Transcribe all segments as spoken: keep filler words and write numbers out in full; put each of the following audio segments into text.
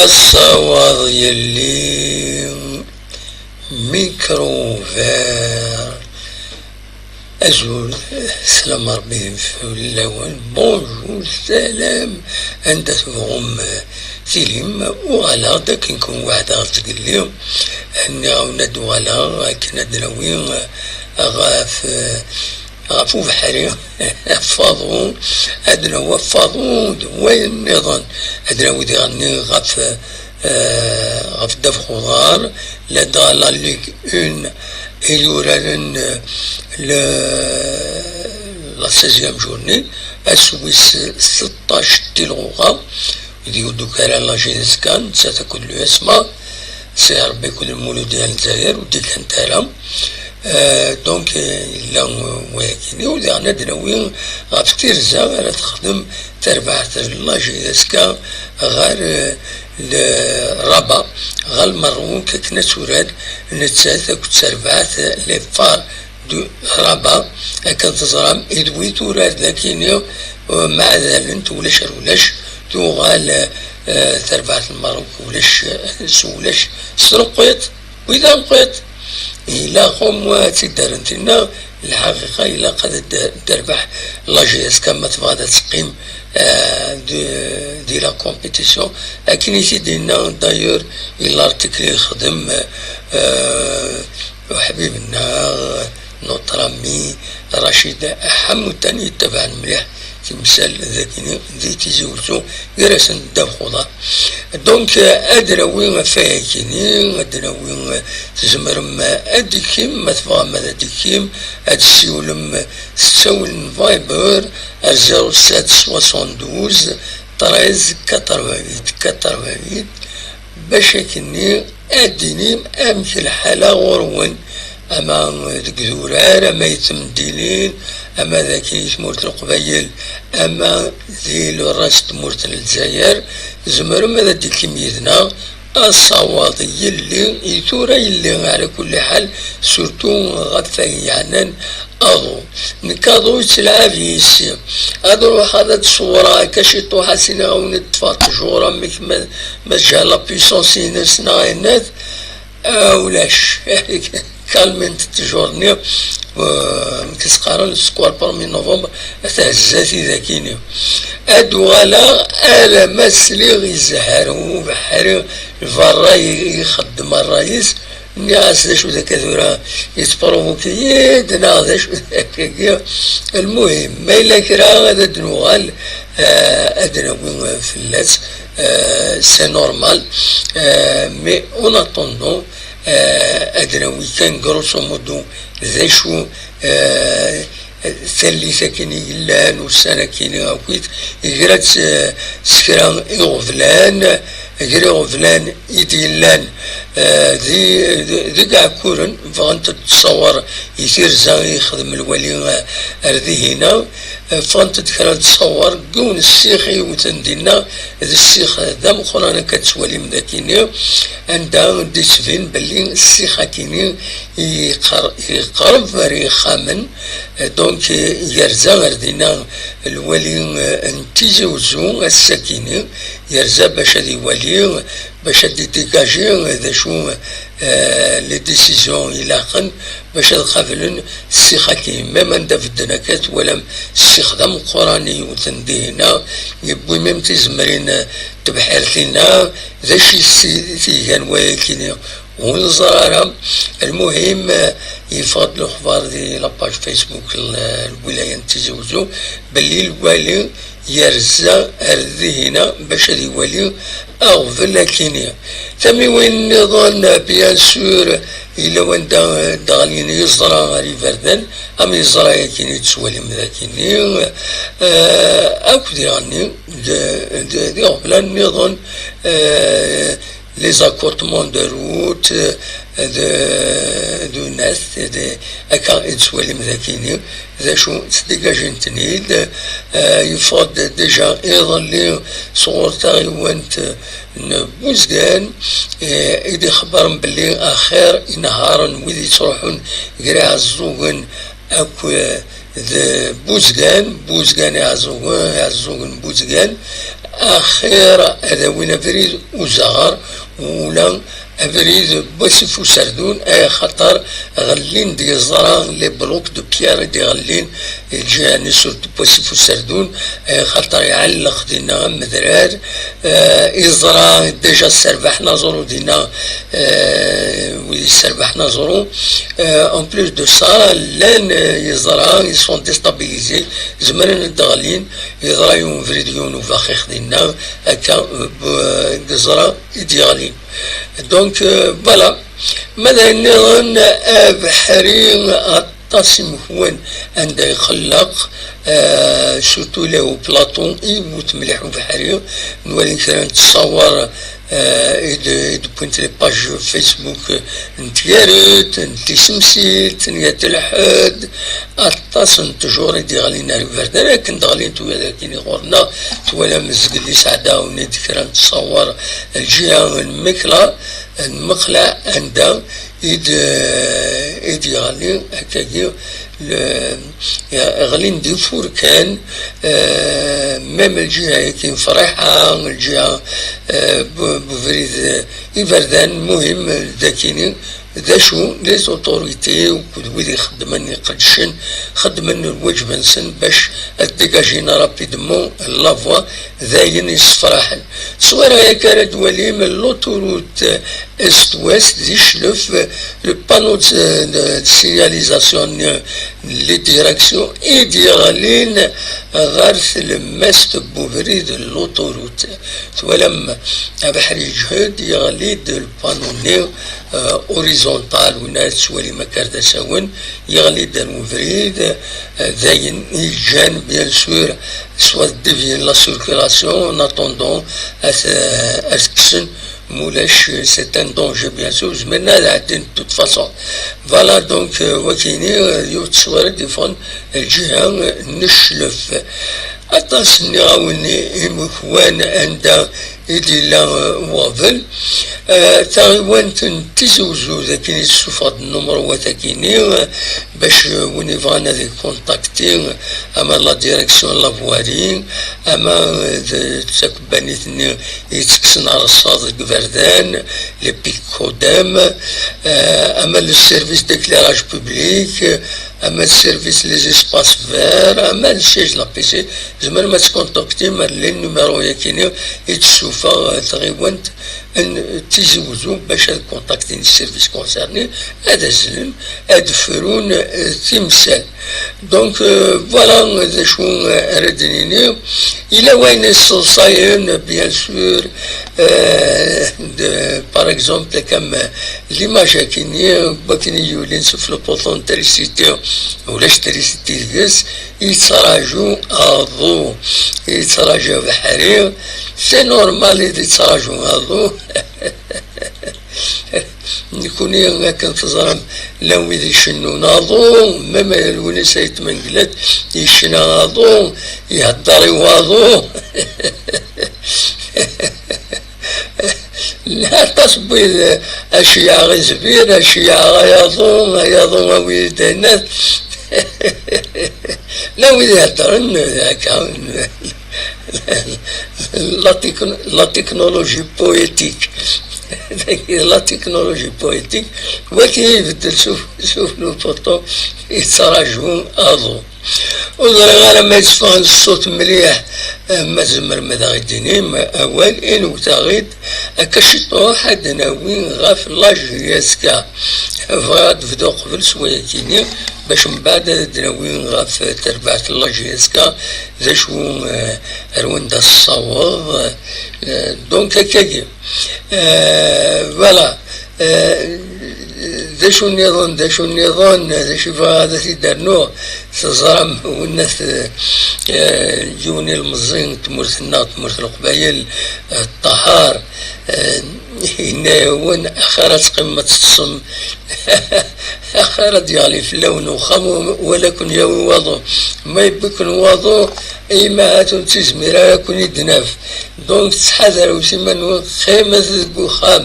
Asawaḍ yelli, micro ouvert. Azul, sslam Rebbi fell-awen. Bonjour, salam. Anda tebɣum tilim, uɣaleɣ-d akken kun weɛdeɣ zgelli. Nniɣ-awen ad uɣaleɣ akken ad nawi ɣef ɣef ubeḥri, ɣef waḍu, ad nawi ɣef waḍu d wayen nniḍen, ad nawi diɣenni ɣef, eh, ɣef ddabex uḍar, ladɣa la Ligue un i yuraren, eh, le, la seizième journée, ass wis seṭṭac di lɣuɣa, deg udukar la J S K, nettat akked l'U S M A, si Rebbi akked Lmulud n Lezzayer, ur d-ikant ara. Euh, donc, euh, yella, euh, wayagini, u diɣen ad nawi ɣef tirza ara texdem terbaɛt n la J S K ɣer, euh, le Rabat, ɣer Lmerruk, akken ad turar nettat akked terbaɛt, euh, les Phares du Rabat, akken teẓram, idwi turar dagini, euh, mɛadalent, ulac ar ulac, tuɣal, euh, terbaɛt n Lmerruk, ulac, euh, s ulac, s Reqwiṭ, wid Reqwiṭ. Ilaq au moins ad tt-id-rren tinna, lḥaqiqa ilaq ad d-, d-terbeḥ la J S K ma tebɣa ad teqqim, euh, di, di la compétition. Akken i t-id-yenna d'ailleurs i l'article i yexdem, euh, uḥbib-nneɣ, notre ami Rachid Ḥamutan, yettabaɛen mliḥ timsal dagini di Tizi Wezzu, gar-asen ddabex uḍar. Donc, ad nawi ɣef wayagini, ad nawi, tzemrem ad d-tekkim, ma tebɣam ad d-tekkim, ad d-tessiwlem s ttawil n Viber ar zéro sept soixante-douze treize quatre-vingt-huit quatre-vingt-huit, bac akkenni ad d-tinim amek lḥala ɣur-wen, ama deg idurar, ama i temdinin, ama dagi i tmurt n Leqbayel, ama di lras n tmurt n Lezzayer, tzemrem ad d-tekkim yid-neɣ. Asawaḍ yelli, i tura yelli, ɛla kulli ḥal, surtout ɣef wayen yeɛnan aḍu. Nekk aḍu yettlɛab yis-i. Ad ruḥeɣ ad d-ṣewwreɣ akka ciṭuḥ, ad s-iniɣ ad wen-ṭṭfeɣ ttjur, amek ma, ma tjah la puissance-ines neɣ ayenat. Ah, ulac. Kalment ttjur-nni, euh, amek i s-qqaren, square premier novembre, tehezza-t-id akkin-nni. Ad uɣaleɣ alamma sliɣ i zzher ubeḥri, lberra i, i ixeddem ṛṛay-is, nniɣ-as d acu d akka tura, yettprovoki-yi-d neɣ d acu d akkagi. Lmuhim, ma yella kra ad d-nuɣal, euh, ad d-nawi fell-as, euh, c'est normal, euh, mais en attendant, euh, ad d-nawi kan grosso modo d acu, euh, tallit akken i yellan, ussan akken akk-it, igra-tt, euh, s kra iɣeblan, gar iɣeblan i d-yellan, euh, di, di, deg Iɛekkuren, bɣant ad d-tṣawwer i tirza i yexdem lwali, euh, ar dihina, euh, ffɣent-d kra n ttṣawwer n yiwen ssix i yewten dinna, d ssix d ameqqran akka tettwalim dagini, anda d-yettbin belli ssix akini yeqr-, yeqreb ar yexxamen, euh, donc, euh, yerza ar dinna lwali, euh, n Tizi Wezzu ass-akini, yerza bac ad iwali, bac ad idégaji d acu, euh, les décisions ilaqen bac ad qablen ssix-agi. Même anda bedden akka twalam ssix d ameqqran i yewten dihina, yewwi même tizemrin, euh, tebḥirt-inna, d acu i s-, t-igan wayakini, ur neẓri ara. Lmuhim, euh, yeffeɣ-d lexbar di la page Facebook n, euh, lwilaya n Tizi Wezzu belli lwali yerza ar dihina bac ad iwali aɣbel akini. Tamiwin nniḍen, bien sûr, yella wanda d-ɣlin yeẓra ar iberdan, am yeẓra akini tettwalim dagini, euh, akk diɣenni d, d, d iɣeblan nniḍen, euh, les accotements de route, euh, de, de nest, de, akka i tettwalim dagini, d acu, sdégagent-ten-id, euh, yeffeɣ-d déjà iḍelli sɣur taɣiwant n Buzgan, euh, i d-ixebbren belli axir inehharen wid yettruḥun gar Iɛeẓẓugen akk, euh, d Buzgan, Buzgan Iɛeẓẓugen, Iɛeẓẓugen Buzgan, Axir ad awin abrid uzaɣar, ula abrid n wasif userdun, axaṭer ɣellin-d yeẓra, les blocs de pierre i d-iɣellin lǧiha-nni, surtout n wasif userdun, axaṭer iɛelleq dinna amedrar. Eh, iẓra déjà sserbaḥen aẓru dinna, eh, wid yesserbaḥen aẓru. Eh, en plus de ça, llan, eh, yeẓra, ils sont déstabilisés, zemren ad d-ɣlin, yeḍra yiwen ubrid, yiwen ubaxix dinna, akka, eh, b-, deg ẓra i d-yeɣlin. Donc, euh, voilà. Ma d ayen nniḍen, abeḥri aṭas imehwan anda ixelleq, euh, surtout les hauts plateaux, iwet mliḥ ubeḥri. Nwali kra n ttṣawer, euh, i d-, i d-wwint les pages Facebook n tyaret, n tisemsilt, n yat lḥed, aṭas n ttjur i d-iɣlin ar iberdan, akken d-ɣlint wiyaḍ akkin ɣur-neɣ, twalam zgelli sɛeddawen-id kra n ttṣawer, lǧiha n Mekla, n Mekla, anda i d-, i d-yeɣli akkagi, le-, ɣlin-d ifurkan, eh, même lǧiha-agi n Friḥa, lǧiha, eh, bu-, bubrid, eh, iberdan, muhim, d akini, d acu les autorités akked wid ixeddmen, iqeddcen, xeddmen lwaǧeb-nsen bac ad dégagin rapidement la voie, d ayen yessefraḥen. Ṣṣwara-agi ara d-twalim, l'autoroute est-ouest di Clef, le panneau de, de, de signalisation, euh, les directions, i d-yeɣlin ɣer tlemmast n ubrid n l'autoroute. Twalam abeḥri yeǧhed, yeɣli-d le panneau-nni, euh, horizontal, win ara tettwalim akka ar d asawen, yeɣli-d ar ubrid, euh, d ayen i yeǧǧan, bien sûr, soit dévier la circulation, en attendant, ad t-, ad t-kksen, mulac, c'est un danger, bien sûr, zemren ad ɛeddin de toute façon. Voilà, donc, euh, wakini, euh, yiwet tteswara d-yeffɣen lǧiha n Cclef. Aṭas n yiɣawen imekwan anda i d-yella, euh, waḍel. Euh, taɣiwant n Tizi Uzzu, d akken i tessufeɣ-d nnumru-wat akini, euh, bac, euh, win yebɣan ad ikuntakti, ama la direction n la voirie, ama, euh, d, d takebbanit-nni i yettekksen rrṣaḍ deg iberdan, les pics Codem, euh, ama le service d'éclairage public, euh, ama le service les espaces verts, ama le siège de la P C, tzemrem ad tkuntaktim ar les numéros-yakini i d-tessuffeɣ, euh, tɣiwant n Tizi Uzzu bac ad kuntaktin les services concernés, ad azzlen, ad frun, euh, timsal. Donc, euh, voilà, euh, d acu, euh, ara d-nini. Yella wayen yesseḍsayen, bien sûr, euh, de, par exemple, comme, euh, l'image akini, euh, wakken i yulin sous le poteau n trisiti, ulac trisiti deg-s, yettraǧu aḍu, yettraǧu abeḥri, c'est normal i d-yettraǧu aḍu. Nekuni, akken teẓram, llan wid icennun aḍu, même Lewnis Ayt Mengellat yecna aḍu, ihedder i waḍu. Llan aṭas n wid, aceyyaɛ izbir, aceyyaɛ ay aḍu, ay aḍu awi-d ayennat. Llan wid iheddren akka. La techn-, la technologie poétique. La technologie poétique. Waki ibeddel suf, suf le poteau, yettraǧu aḍu. Ur ẓriɣ ara ma yetteffeɣ ṣṣut mliḥ, eh, ma tzemrem ad aɣ-d-tinim awal, inewwet-aɣ-id akka ciṭuḥ ad d-nawi ɣef la J S K. Bɣiɣ ad d-bduɣ qbel s wayakini, bac mbeɛd ad d-nawi ɣef terbaɛt n la J S K, d acu, eh, ar wanda tessaweḍ, eh, donc akkagi. Eh, voilà. Eh, d acu nniḍen, d acu nniḍen, d acu i bɣiɣ ad t-id-rnuɣ, teẓram, winnat, eh, yiwen ilmeẓẓi n tmurt-nneɣ, tmurt n Leqbayel, eh, Ṭaher, eh, yenna-yawen, axir ad teqqimem ad teṭṭsem, axir ad d-yeɣli fell-awen uxxam, wala ken-yawi waḍu. Ma yewwi-ken waḍu, imahat ur nettizmir ara ad ken-id-naf. Donc, ttḥadaret iman-nwen, qqimet deg uxxam,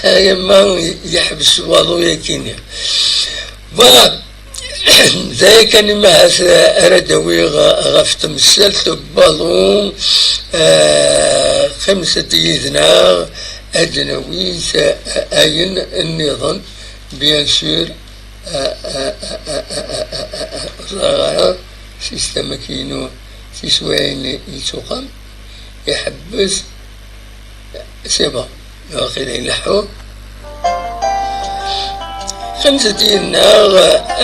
ay ama yeḥbes waḍu-yakini. Voilà. D aya kan i ma ahat ara d-awiɣ ɣef temsalt n waḍu. Eh, qqimet-d yid-neɣ ad d-nawi, eh, ayen nniḍen, bien sûr. Eh, eh, eh, eh, eh, eh, eh, eh, ur ẓriɣ ara système-agi-inu tiswiɛin yettuqam, iḥebbes. C'est bon, waqila ileḥḥu. Qqimet-d yid-neɣ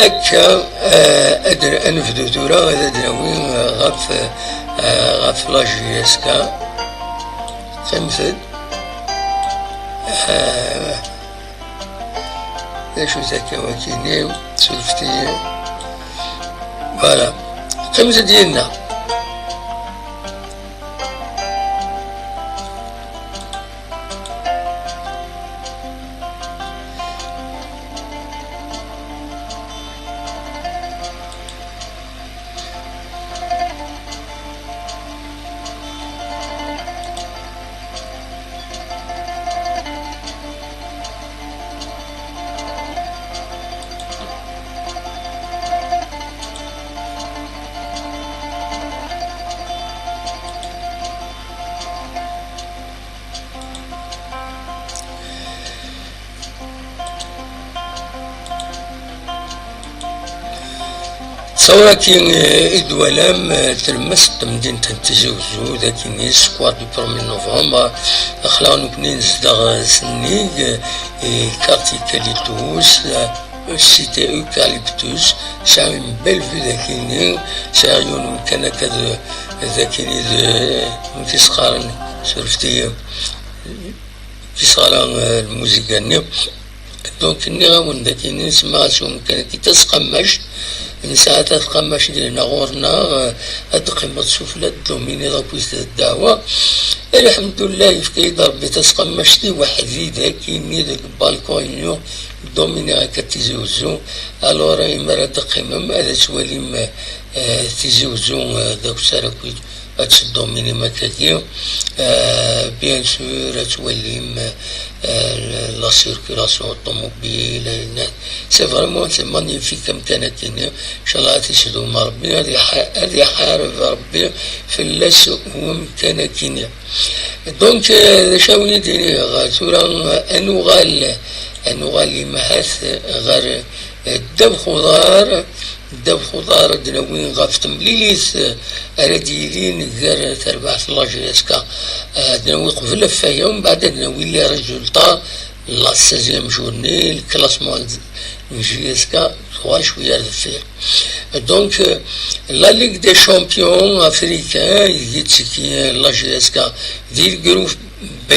akka, eh, ad, ad nebdu tura, ad, ad nawi, eh, ɣef, eh, ɣef la J S K. Qqimet-d. Eh, d acu-t akka wakini? Surfet-iyi. Voilà. Qqimet-d yid-neɣ. Ttawra-agi, eh, i d-twalam, eh, tlemmast n temdint n Tizi Wezzu, d akin i square du premier novembre, aql-aɣ nekni nezdeɣ, eh, sennig, eh, i quartier Kalitus, eh, cité Eucalyptus, sɛiɣ une belle vue d akini, sɛiɣ yiwen umkan akka d, d akini d, amek i s-qqaren, surfet-iyi. Kisɣala, eh, lmuziga-nni. Donc, nniɣ-awen d akin, nsemma-as i umkan-agi Tasqammact. Nesɛa Tasqammact dinna ɣur-neɣ, eh, ad d-teqqimeḍ sufella, ad d-dominiḍ akked ddeɛwa. Lḥemdullah, yefka-yi-d Rebbi Tasqammact-iw weḥd-i d akin-nni deg balcon-inu, dominiɣ akka Tizi Wezzu. Alors, imi ara d-teqqimem, ad twalim, eh, Tizi Wezzu, eh, d akessar akked ad tedduminim akkagi. Euh, bien sûr, ad twalim, euh, la circulation automobile, ayen-, c'est vraiment, c'est magnifique amkan-agi-nni. Inchallah, ad t-isdum Rebbi, ad iḥa-, ad iḥareb Rebbi fell-as wemkan-agi-nni. Donc, euh, d acu ara wen-d-iniɣ tura, euh, ad nuɣal, ad nuɣal imahat ɣer, euh, ddabex uḍar, Ddabex uḍar ad d-nawi ɣef temlilit, eh, ara d-yilin gar terbaɛt n la J S K, eh, ad d-nawi qbel ɣef waya, mbeɛd ad d-nawi les résultats, la seizième journée, le classement n J S K, tuɣal cwiya ar deffir. Donc, eh, la Ligue des champions africains, i d-yettiki la J S K di le groupe B,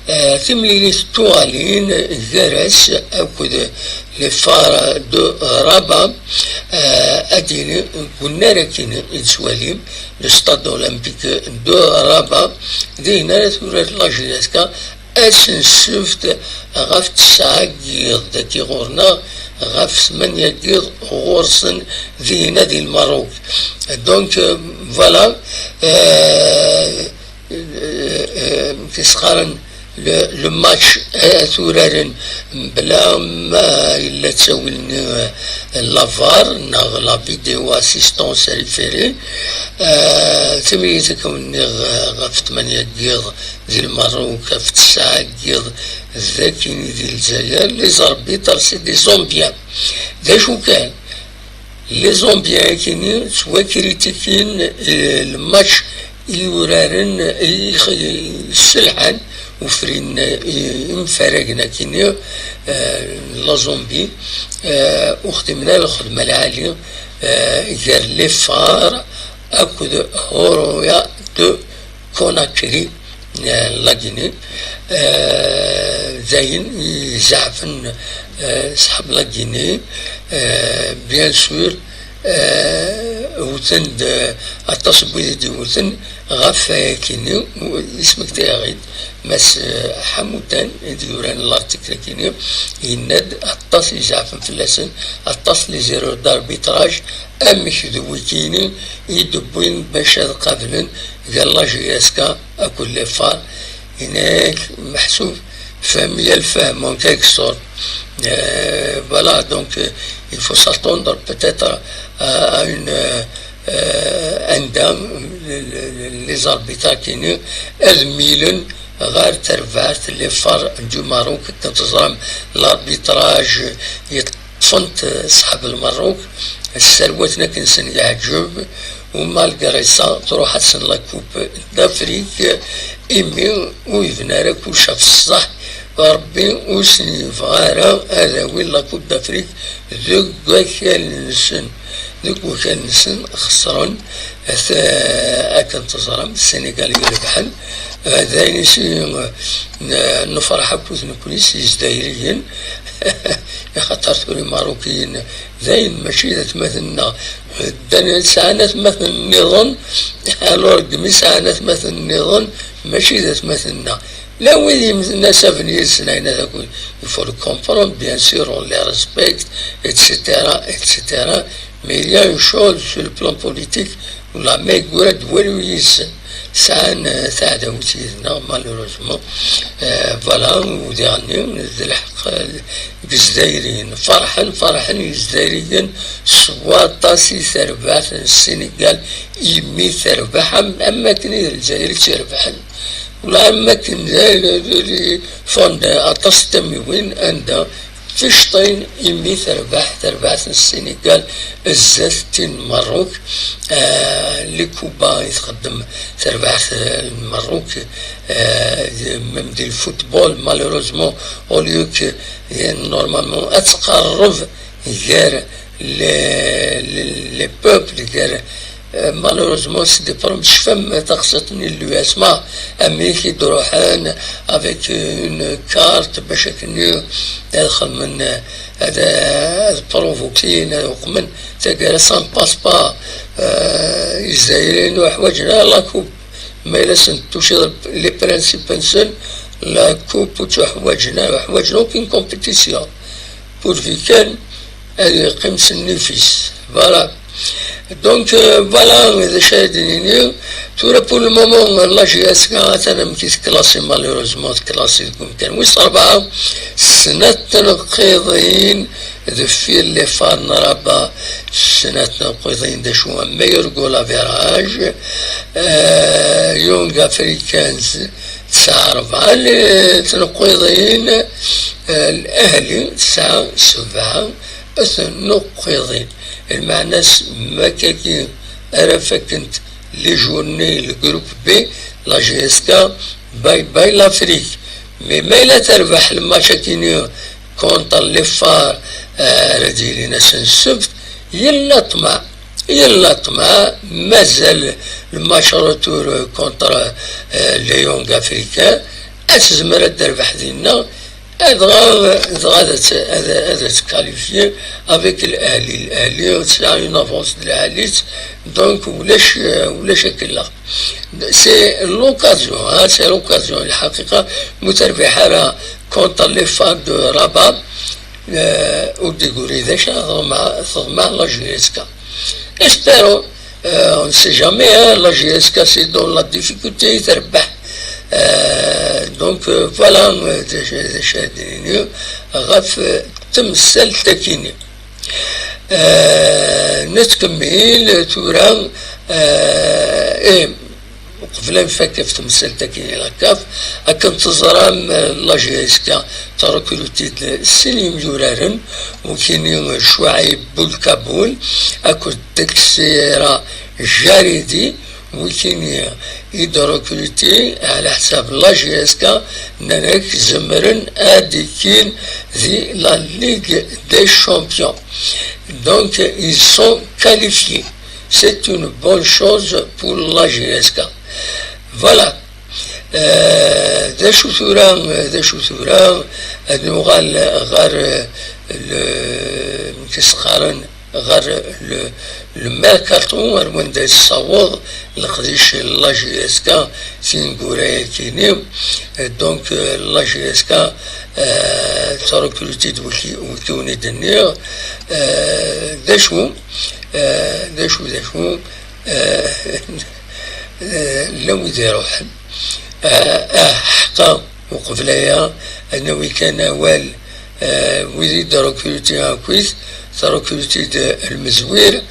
eh, timlilit tuɣalin gar-as akked les Phares de Rabat, eh, ad d-yili deg unnar akkin i d-twalim, le Stade Olympique de Rabat, dihin ara turar la J S K ass n ssebt ɣef tesɛa n yiḍ, dagi ɣur-neɣ ɣef tmanya n yiḍ ɣur-sen dihin di Lmerruk. Donc, euh, voilà, euh, euh, euh, amek i s-qqaren, le, le match, eh, ad t-uraren mebla ma yella ttawil-nni, eh, la var neɣ la vidéo assistance référée. Eh, timlilit, akka wen-nniɣ, eh, ɣef tmanya n yiḍ di Lmerruk, ɣef tesɛa n yiḍ d akkin di Lezzayer, les arbitres, c'est des Zambiens. D acu kan, les Zambiens akkin ttwakritikin, eh, lmatch i uraren, eh, i, i sselḥan, ufrin, eh, imfaragen akkin, eh, la Zambie, eh, ur xdimen ara lxedma lɛali, eh, gar les Phares akked Horoya de Conakry, eh, la Guinée, eh, d ayen i zeɛfen, eh, ṣṣḥab la Guinée, eh, bien sûr, eh, wten-d, eh, aṭas n wid i d-iwten ɣef wayakini, u-, ismekta-yaɣ-id Mass, eh, Ḥamudan, i d-yuran l'article-akini, yenna-d aṭas i zeɛfen fell-asen, aṭas les erreurs d'arbitrage, amek d wikini i d-wwin bac ad qablen gar la J S K akked les Phares, yenna-yak meḥsub Femme, il y a le femme, en quelque sorte. Euh, voilà, donc euh, il faut s'attendre peut-être à, à une euh, euh, anda les arbitres ad milen ɣer terbaɛt, les phares du Maroc, akken teẓram, l'arbitrage yeṭṭfent ṣṣḥab n Lmerruk, sserwaten akken sen-yeɛǧeb, u malgré ça truḥ-asen la Coupe d'Afrique, imi ur yebni ara kullec ɣef ṣṣeḥ, Rebbi ur sen-yebɣa ara ad awin la Coupe d'Afrique deg wakal-nsen. Deg wakal-nsen xesren, akken teẓram, Sénégal i irebḥen. D ayen i si nefreḥ akk nekkni s Yizdayriyen, axaṭer tura Imarukiyen d ayen mačči d atmaten-nneɣ. Ddan sɛan atmaten nniḍen, alors mi sɛan atmaten nniḍen, mačči d atmaten-nneɣ. La wid yemmten asaben yid-sen, ayen ad akk, il faut le comprendre, bien sûr, on les respecte, et cetera, et cetera. Mais il y a une chose sur le plan politique, la ma yeggura-d walu yid-sen, sɛan eh, taɛdawt yid-neɣ, malheureusement. Eh, voilà, u diɣenni d lḥeqq eh, deg Izdayriyen. Ferḥen, ferḥen Yizdayriyen s waṭas i terbaɛt n Sénégal, imi terbeḥ am, am akken i d Lezzayer i tt-irebḥen. Wala am akken d, d, d, ffɣen-d aṭas n tamiwin anda ticṭin imi terbeḥ terbaɛt n Sénégal zdat tin n Merruk. Eh, les coups bas i txeddem terbaɛt eh, n Merruk, eh, même di le football, malheureusement, au lieu que eh, normalement ad tqerreb gar les, les, les peuples, gar Euh, malheureusement, c'est des problèmes. Tecfam taqsiṭ-nni n l'U S M A, amek i d-ruḥen avec une carte bac akken ad xedmen, ad, ad provoquin, ad uqmen. Taggara, ça ne passe pas. Euh, Izzayriyen ur ḥwaǧen ara la Coupe. Ma yella sen-tuciḍ les principes-nsen, la Coupe ur tt-ḥwaǧen ara, ur ḥwaǧen aucune compétition. Pourvu kan ad yeqqim s nnif-is. Voilà. Donc, euh, voilà, d acu ara d-nini. Tura, pour le moment, la J S K, atan amek i teklasi, malheureusement, teklasi deg umkan wis rebɛa, snat tneqqiḍin deffir les phares n Rabat, snat tneqqiḍin d acu, un meilleur goal average. Euh, Young Africans tesɛa rebɛa n tneqqiḍin, eh, L'Ahli tesɛa sebɛa tneqqiḍin. Lmeɛna-s, ma akkagi ara fakkent les journées, le groupe B, la J S K, bye bye l'Afrique. Mais ma yella terbeḥ lmatch-agi contre les phares, eh, ara d-yilin ass n ssebt, yella ṭṭmeɛ. Yella ṭṭmeɛ, mazal lmatch retour contre, euh, les Young Africains, ad tezmer ad d-terbeḥ dinna, dɣa, dɣa ad t-, ad, ad tqualifier avec l'Ahli. L'Ahli tesɛa une avance d lɛali-tt, donc ulac, euh, ulac akellax. C'est l'occasion, hein, c'est l'occasion, lḥaqiqa, mi ur terbiḥ ara contre les phares de Rabat, euh, ur d-iguri d acu, teḍmeɛ, teḍmeɛ la J S K. Espérons, euh, on ne sait jamais, hein, la J S K c'est dans la difficulté, terbeḥ. Euh, donc, euh, voilà, euh, d acu, d acu ara d-nini ɣef, euh, temsalt-agi-nni. Euh, nettkemmil tura, euh, eh, qbel ad nfak ɣef temsalt-agi n la CAF, akken teẓram, euh, la J S K trekruti-d sin yimyuraren, wikini Chouaib Boulkaboul akked Teixeira Jaridi, wikini i d-rekruti ɛla ḥsab la J S K, nnan-ak zemren ad d-ikkin di la Ligue des Champions. Donc, ils sont qualifiés. C'est une bonne chose pour la J S K. Voilà. Euh, d acu tura, d acu tura, ad nuɣal ɣer, euh, le, amek i s-qqaren, ɣer le, le mercato, ar wanda yessaweḍ leqdic n la J S K tineggura-agi-nni. Donc, euh, la J S K, euh, trekruti-d wiki, wiki wen-d-nniɣ, euh, d acu, euh, d acu, d acu, euh, euh, llan wid iruḥen. Euh, ah, ḥqa, Uqbel aya, ad nawi kan awal, eh, wid i d-rekruti akkit, trekruti-d lmezwir,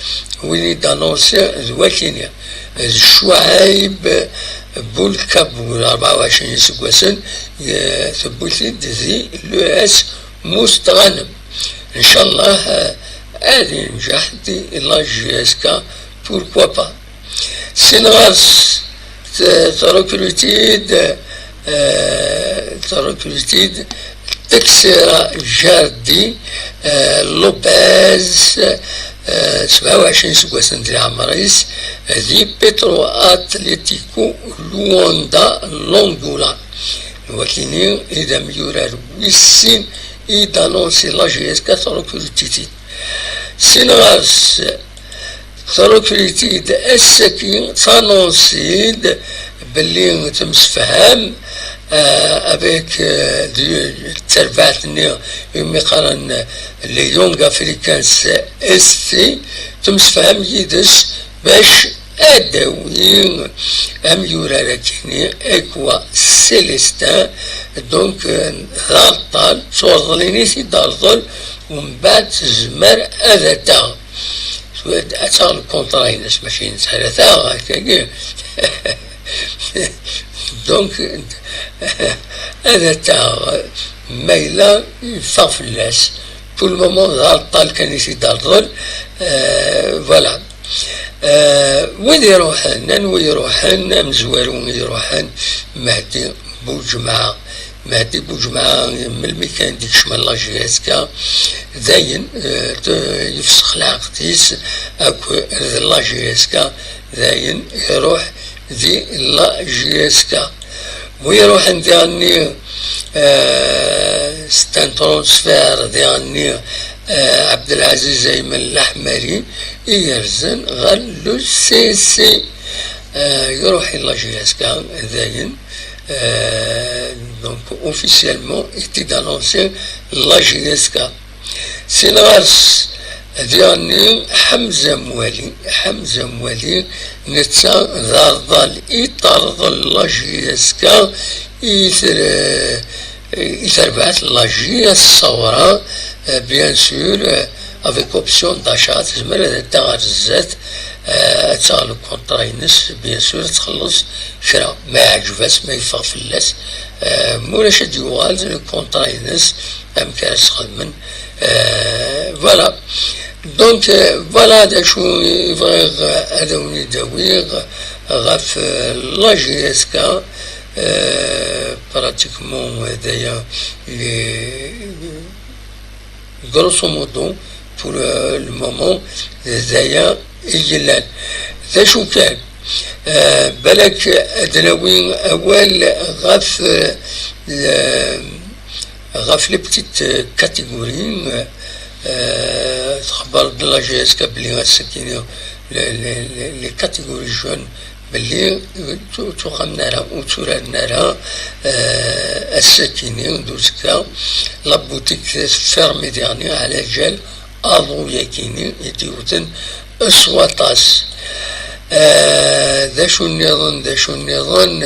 wid i d-anonsi d wakini, d Ccuɛayb Bulkabul, rebɛa u ɛecrin iseggasen, eh, tewwi-t-id di l'U S Mustɣanem. Ncallah, eh, ad inǧeḥ di la J S K, pourquoi pas. Sin ɣer-s, t-, trekruti-d, eh, trekruti-d Texera Jardi, eh, Lopez, eh, sebɛa u ɛecrin iseggasen di leɛmer-is, di Petro Atletico Luanda, Langola. Wakini i d amyurar wis sin i d-anonsi la J S K trekruti-t-id. Sin ɣer-s, trekruti-d ass-agi, tanonsi-d belli temsefham, eh, avec, eh, d-, d terbaɛt-nni umi qqaren les Young Africans S T, temsefham yid-s bac ad d-tawi amyurar akini, Ekwa Célestin, donc, eh, d areṭṭal, d turḍlin i t-id-terḍel, umbeɛd tezmer ad t-taɣ. Ad taɣ lkunṭra-ines, mačči netta ara taɣ, akkagi. Donc, ad t-taɣ, ma yella yeffeɣ fell-as. Pour le moment, d areṭṭal kan i t-id-terḍel, eh, voilà. Eh, wid iruḥen, anwa iruḥen, amezwaru iruḥen, Mehdi Buǧemɛa. Mehdi Buǧemɛa, melmi kan d-ikcem la J S K, dayen, eh, t-, yefsex lɛaqed-is akk d la J S K, dayen iruḥ di la J S K. Wi iruḥen diɣenni, eh, c'est un transfert diɣenni, eh, Abdelaziz Ayman Laḥmari i yerzen ɣer le C C. Eh, iruḥ i la J S K, dayen, eh, donc officiellement i t-id-anonsi la J S K. Sin ɣer-s, diɣenni Ḥemza Mwali, Ḥemza Mwali, netta d areḍḍal i terḍel la J S K, i ter-, i terbaɛt la J S Sawra, eh, bien sûr, eh, avec option d'achat, tezmer ad taɣ ar zdat, eh, ad taɣ lkunṭra-ines, bien sûr, ad txelleṣ kra, ma iɛǧeb-as, ma yeffeɣ fell-as, eh, ma ulac ad yuɣal lkunṭra-ines, amek ara s-xedmen, eh, voilà. Donc, eh, voilà d acu i bɣiɣ ad awen-id-awiɣ ɣef, eh, la J S K, eh, pratiquement, eh, d aya, les, grosso modo, pour, euh, le moment, d aya i yellan. D acu kan, euh, balak ad nawi awal ɣef, euh, le-, ɣef les petites catégories, euh, txebber de la J S K belli ass-agi les, les, les, les catégories jeunes belli ur ttu-, ur ttuqamen ara, ur tturaren ara, eh, ass-akini d uzekka. La boutique fermée diɣenni ɛla ǧal aḍu-yakini i d-iwten s waṭas. Eh, d acu nniḍen, d acu nniḍen,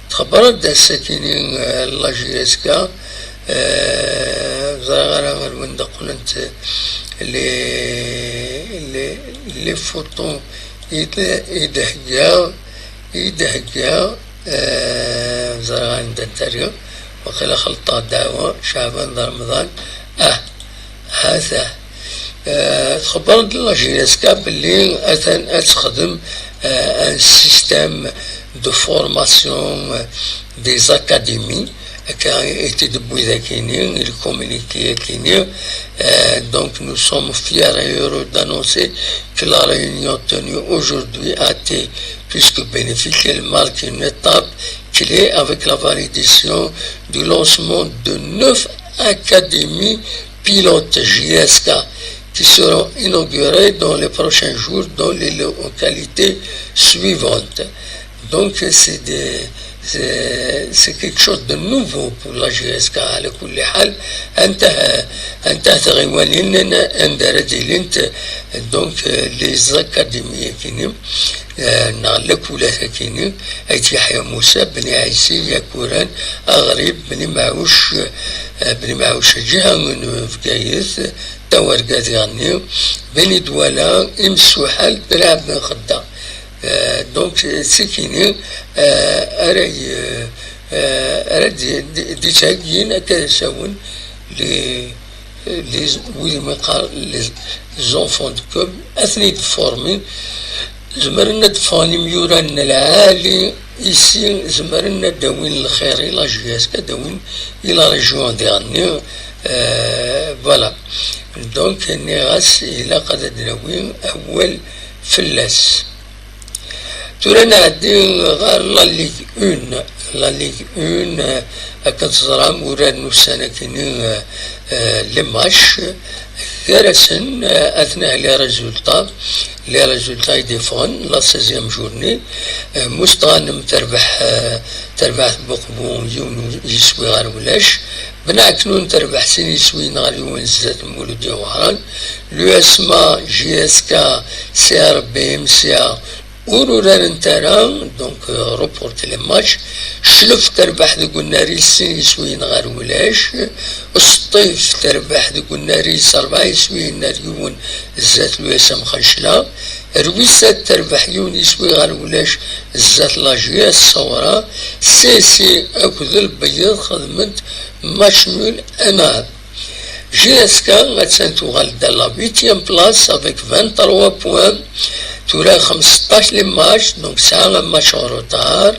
txebber-d ass-akini, eh, la J S K, eh, ẓriɣ ara ar wanda qqlent les, les, les photos i d-, i d-heggaɣ, i d-heggaɣ, eh, ẓriɣ anda nterra, waqila xelṭeɣ ddeɛwa, Caɛban d Remḍan, ah, ha-t-a. Eh, txebber-d la J S K belli atan ad texdem, eh, un système de formation, eh, des académies, akka i t-id-tewwi dagini, i le communiqué-akini. Euh, donc nous sommes fiers et heureux d'annoncer que la réunion tenue aujourd'hui a été plus que bénéfique. Elle marque une étape clé avec la validation du lancement de neuf académies pilotes J S K qui seront inaugurées dans les prochains jours dans les localités suivantes. Donc, c'est des, c'est, c'est quelque chose de nouveau pour la J S K, على كل حال. أنت، أنت تغيوانين أن دارت donc les académies كيني، نغلق ولا كيني، أيت يحيى موسى، بني عيسي، ياكوران، أغريب، بني معوش، بني معوش جهة من بقايث، تاورقا ديالني، بني دوالا، إمسوحل، دراب بن خدا. Donc, c'est كيني، أري، أري دي، دي، دي تاقين، أكا ساون، les, les, oui, ما قال, les enfants de Keuble, أثني دفورمي، زمرنا دفورمي ميوران العالي، ici زمرنا داوين الخير إلى جياسكا، داوين إلى région ديالني، voilà. Donc, نيغاس إلا قد دناوي أول فلاس. tura nɛeddi ɣer la Ligue un. La Ligue un, akken teẓram, urar n ussan akini, les matchs gar-asen, atnah les résultats, les résultats i d-iffɣen la seizième journée. Mustɣanem terbeḥ, terbaɛt n Buqbu yiwen yiswi ɣer ulac. Bnaknun terbeḥ sin yiswiyen ɣer yiwen zdat n Muludi Wehran. L'U S M A, J S K, C R B, M C A ur urarent ara, donc, reporter les matchs. Cclef terbeḥ deg unnar-is sin yiswiyen ɣer ulac. Sṭif terbeḥ deg unnar-is rebɛa yiswiyen ar yiwen zdat l'U S M Xencla. Rwisat terbeḥ yiwen yiswi ɣer ulac zdat la J S Ṣawra. Sisi akked Lbeyyeḍ xedment match nul un un. J S K attan tuɣal-d à la huitième place avec vingt-trois points. Tura xmesṭac les matchs, donc tesɛa un match en retard.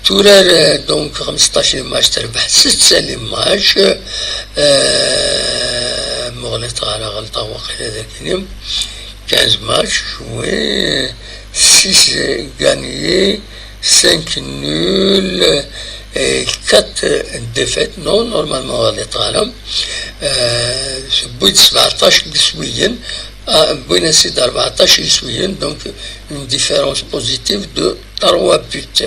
Tura, euh, donc xmesṭac les matchs, terbeḥ setta les matchs. Euh, ma ɣliṭeɣ ara, ɣelṭeɣ waqila dagini. Quinze matchs joués, six gagnés, cinq nuls et quatre défaites. Non, normalement, ɣliṭeɣ ara. Euh, wwin-d sebɛeṭṭac n yiswiyen, ah, wwin-as-id rbeɛṭac n yiswiyen, donc une différence positive de trois buts.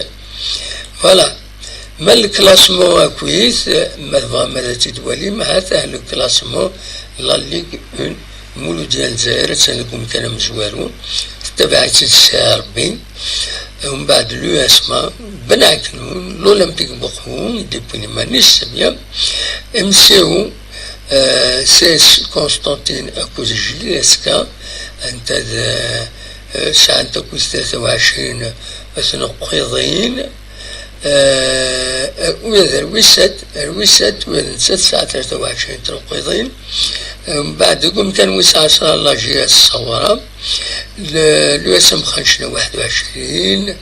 Voilà. Ma le classement akkit, ma tebɣam ad t-id-twalim, ha-t-ah le classement, la Ligue un, Muludya n Lezzayer attan deg umkan amezwaru, tettabaɛ-itt-id C R B, umbeɛd l'U S M A, Bnaknun, l'Olympique Bokhou, i d-iwwin iman-is, c'est bien, M C O, euh, C S Constantine akked J S K, anta d, euh, sɛant akked tlata u ɛecrin tneqqiḍin, Eh, ula d Rwisat, Rwisat ula d nettat tesɛa tlata u ɛecrin tneqqiḍin. Eh, mbeɛd deg umkan wis ɛecra, la J S Ṣawra, l-, l'U S M Xancla waḥed u ɛecrin,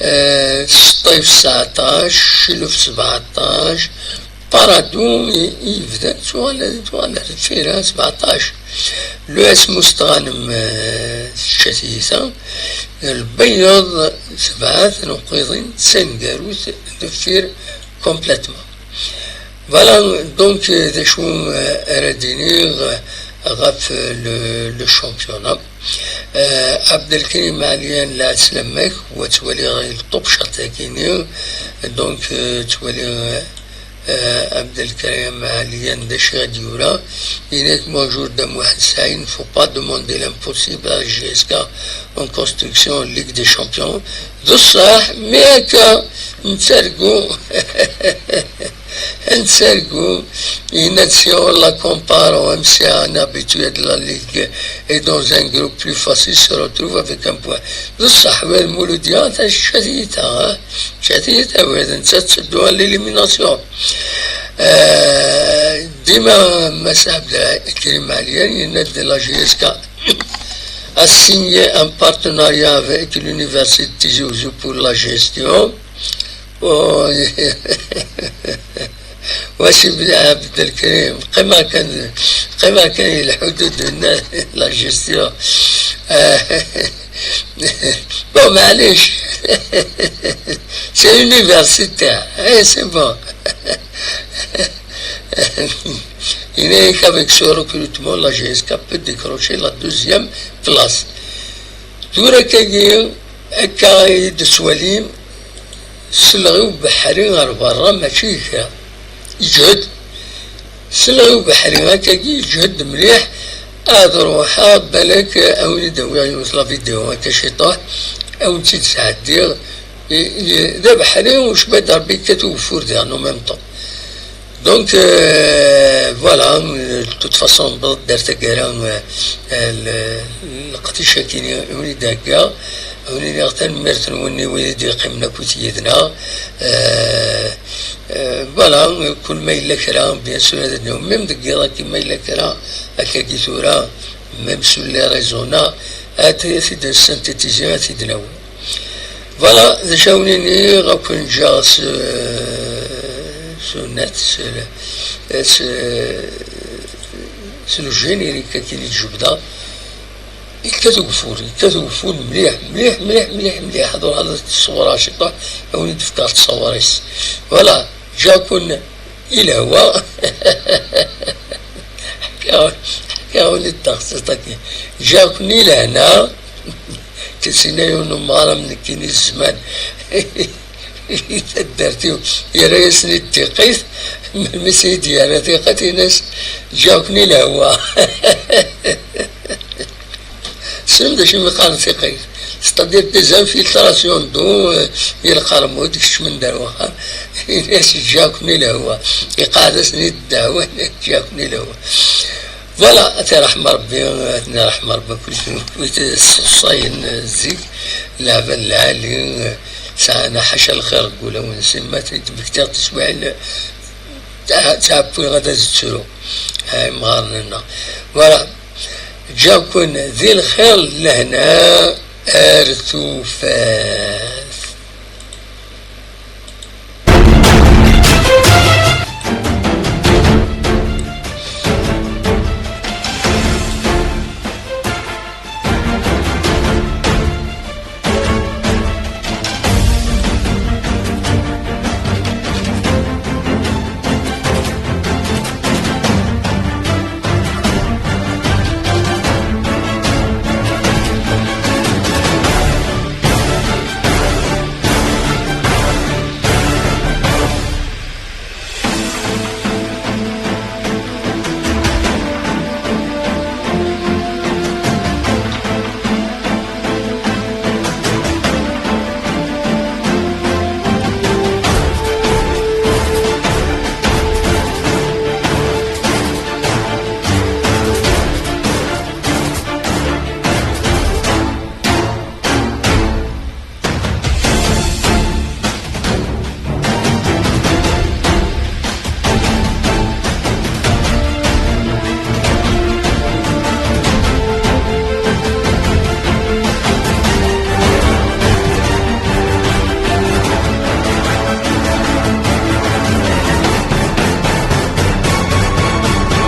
eh, Sṭif seɛṭac, Ciluf sebɛeṭṭac, Paradu i, i yebdan tuɣal, tuɣal ar deffir, ha, sebɛeṭṭac. L'U S M Mustɣanem, eh, tečča tiyita. Lbeyyeḍ sebɛa tneqqiḍin d taneggarut deffir complètement. Voilà, donc, eh, d acu, eh, ara d-iniɣ, eh, ɣef le, le championnat. Eh, Abdelkrim Ɛelyan, lɛeslama-k, wa ttwaliɣ iṭṭub cert dagini, donc, eh, ttwaliɣ, eh, Abdelkrim Ɛelyan d acu i d-yura, yenna-k: Bonjour Dda Muḥend Saɛid, ne faut pas demander l'impossible à la J S K en construction Ligue des Champions. D ṣṣeḥ, mi akka nettargu, nettargu, yenna-d: Si on la compare au M C A, un habitué de la Ligue, et dans un groupe plus facile, se retrouve avec un point. D ṣṣeḥ, wa d Muludya, tečča tiyita, ha? Tečča tiyita, wa d netta tetteddu à l'élimination. Euh, dima Mass Abdelkrim Ɛelyan yenna-d: La J S K a signé un partenariat avec l'université de Tizi Ouzou pour la gestion. Oh, واش بن عبد الكريم، قيما كان، قيما كان الحدود هنا، la gestion. آه، bon، معليش. C'est universitaire. Eh, c'est bon. Il n'est qu'avec ce recrutement, la J S K peut décrocher la deuxième place. Tura kagi, akka i d-tettwalim, Selleɣ i ubeḥri ɣer berra, mačči d kra. Yeǧhed. Selleɣ i ubeḥri akkagi, yeǧhed mliḥ. Ad ruḥeɣ, balak, a wen-id-awiɣ yiwet la vidéo akka ciṭuḥ, a wen-tt-id-sɛeddiɣ. I, i, d abeḥri, ucbad Rebbi yekkat ugeffur diɣen en même temps. Donc, euh, voilà, de toute façon, newweḍ-d ar taggara, euh, euh, le-, leqdic-agi i wen-id-heggaɣ, a wen-iniɣ tanemmirt-nwen i wid i d-yeqqimen akkit yid-neɣ. Euh, euh, voilà, kul ma yella kra, bien sûr, ad d-nawi, même deg yiḍ-agi ma yella kra, akkagi tura, même sur les réseaux-nneɣ, ad t-id-synthétiser, ad t-id-nawi. Voilà, d acu ara wen-iniɣ, ad ken-ǧǧeɣ s, s, s, s, s le générique akken i d-jebdeɣ. Yekkat ugeffur, yekkat ugeffur mliḥ, mliḥ, mliḥ, mliḥ, mliḥ. Ad ruḥeɣ ad t-ṣewwreɣ ciṭuḥ, a wen-id-fkeɣ ttṣewwur-is. Voilà, ǧǧiɣ-ken i lehwa. Ḥkiɣ-, ḥkiɣ-awen-id taxṣiṣt-agi. Ǧǧiɣ-ken i lehna. Tisina yiwen umɣar am nekkini zzman i taddart-iw, yerra-yasen-id tiqit, melmi s-iyi-d-yerra tiqit, ini-as, ǧǧiɣ-ken i lehwa. Tessnem d acu i mi qqaren tiqit? C'est-à-dire des infiltrations d'eau, euh, i lqermud, kecmen-d ar wexxam. Ini-as, ǧǧiɣ-ken i lehwa. Iqeɛɛed-asen-id ddeɛwa, ǧǧiɣ-ken i lehwa. Voilà, ad t-iṛḥem Ṛebbi, ad ten-iṛḥem Ṛebbi, wid, wid ṣṣuṣṣayen zik, leɛban lɛali, sɛan ḥaca lxir deg wulawen-nsen, ma tmektiɣ tiswiɛin, ttɛa-, ttɛewwileɣ ad as-ttruɣ, ay imɣaren-nneɣ. Voilà, ǧǧiɣ-ken di lxir, lehna, ar tufat.